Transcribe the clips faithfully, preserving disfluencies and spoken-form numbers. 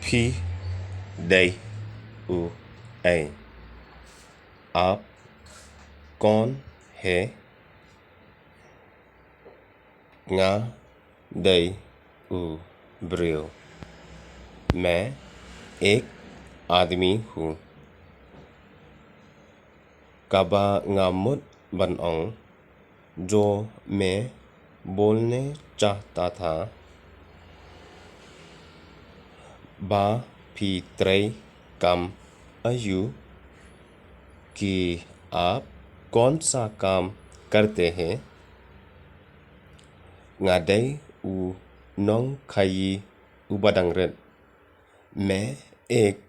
Phi dei u ei? आप कौन है? Nga dei u briew. मैं एक आदमी हूँ. Kaba nga mut ban ong, जो मैं बोलने चाहता था, ba phi trei kam aïu? कि आप कौन सा काम करते हैं? Nga dei u nongkhaïi uba dang rit. मैं एक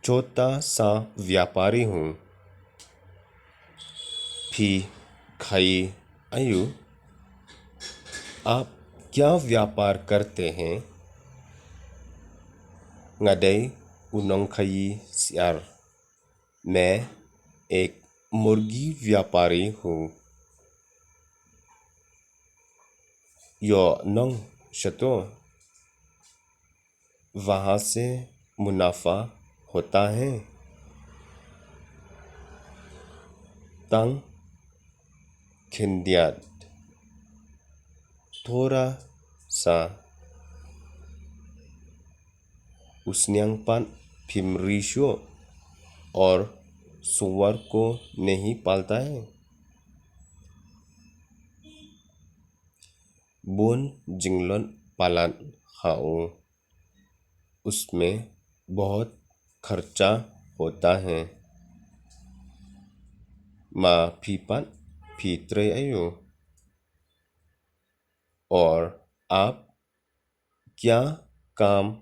छोटा सा व्यापारी हूँ. Phi khaïi aïu? आप क्या व्यापार करते हैं? Nga dei u nongkhaïi syiar. मैं एक मुर्गी व्यापारी हूँ. Ïoh nong shato? वहाँ से मुनाफा होता है? Tang khyndiat, थोड़ा सा. U sniang pat phim ri shuh, और सोमवार को नहीं पालता है? Bun jinglot palat ha u. उसमें बहुत खर्चा होता है. Ma phi pat, phi trei aïu? और आप क्या काम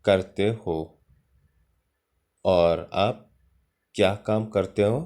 करते हो? और आप क्या काम करते हो?